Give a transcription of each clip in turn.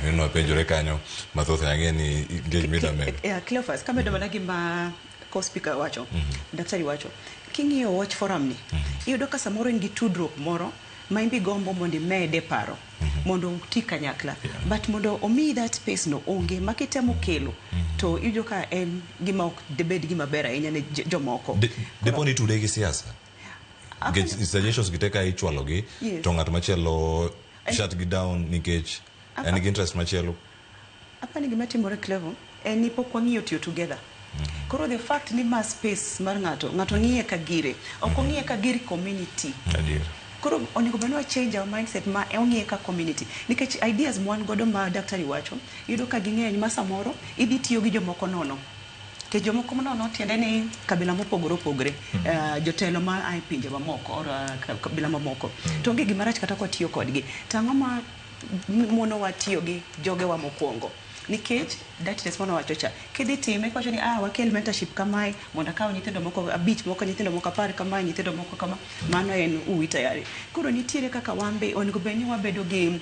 Neno penjore kanyo mathoth, ang'e ni nitie gima idwa medo. Yeah, Cleophas, kamedo mana gima co-speaker wacho, daktari wacho, king'iyo wach forum ni, iyudo ka samoro in gi tudruok moro ma imbi gombo mondo imede paro mondo uti kanyakla, but mondo omiyi that space no onge ma kitemo kelo to iyudo ka en gima ok debed gima ber ahinya ne jomoko. Depo ni tude gi siasa. Nikech suggestions gi te ka ichwalo gi to ng'at machielo shut gi down nikech en gi interest machielo. Apani gima timore, Clevo, en ni pok wang'iyo tiyo together. Koro the fact ni ma space mar ng'ato, ng'ato ng'iye ka gire, ok ong'iye ka gir community. Koro onego bed ni wa change our mindset ma ong'iye ka community. Nikech ideas mwan godo ma daktari wacho, iyudo ka ging'eny ma samoro idhi tiyo gi jomoko nono. Nikech jomoko nono tiende ni kabila mopogore opogore, jotelo ma a e pinje mamoko or kabila mamoko. To onge gima rach kata kwatiyo kodgi. To ang'o ma monowa tiyo gi jogewa mokwongo? Nikech dirtiness manowacho cha, kidhi time kiwacho ni ah, wakel mentorship kamae mondo akaw nyithindo moko abich moko, nyithindo moko 10 kamae, nyithindo moko kama, mano en uwi tayari. Koro nitiere kaka wan be onego bed ni wabedo gi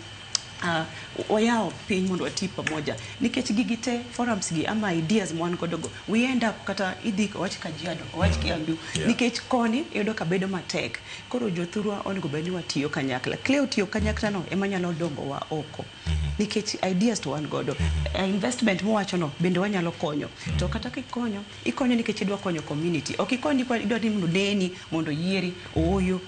wayawo piny mondo wati pamoja, nikech gigi te, forums gi ama ideas mwan godo go, we end up kata idhi owach Kajiado, owach Kiambu, nikech koni iyudo ka bedo matek. Koro jothurwa, onego bed ni watiyo kanyakla. Cleo, tiyo kanyakla no ema nyalo dongo wa oko, nikech ideas to wan godo. Investment mowacho no bende wanyalo konyo. To kata kikonyo, ikonyo nikech idwa konyo community, ok ikony ni idwa ni mondo neni, mondo yieri ooyo.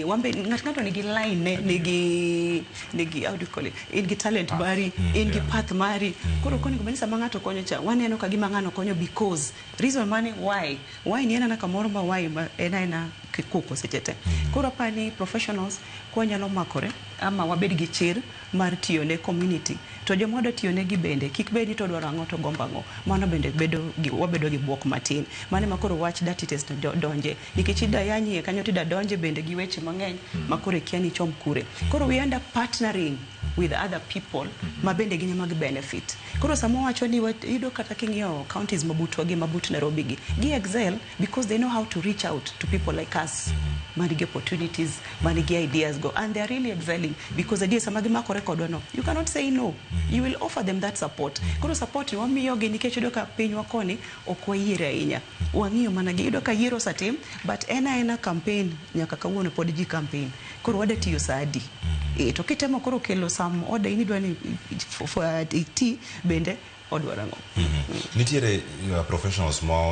Wambe ng'ato nigi line ne, nigi, how do you call it, in gi talent mari, in gi path mari. Koro onego bed ni sama ng'ato konyo cha, waneno ka gima ng'ano konyo because reason mane, why ni en ana kamoro ma why ma en aena kikuko seche te. Koro apani professionals kwanyalo makore ama wabed gi chir mar tiyo ne community, to joma wadwa tiyo negi bende kik bed ni to dwaro ang'o to gombo ang'o. Mano bende bedo gi, wabedo gi buok matin. Mano ema koro wach dirty test donje, nikech ida yanyie kanyo tida donje bende gi weche mang'eny ma koro ikia ni ichom kure. Koro we end up partnering with other people ma bende gin ema gi benefit. Koro sama wacho ni iyudo kata king'iyo counties mabutwa gi mabut Nairobi gi excel because they know how to reach out to people like us manigi opportunities, manigi ideas go, and they are really excelling because ideas sama gimakore kodwa no, you cannot say no, you will offer them that support. Koro support ni wamiyogi nikech iyudo ka pinywa koni ok wayiere ahinya, wang'iyo mana gi iyudo ka yiero osetim, but en aena campaign nyaka kawuono pod ji campaign. Koro wada tiyo saa adi? To kitemo koro kelo some order, in idwa ni iti bende odwaro ang'o? Nitiere professionals ma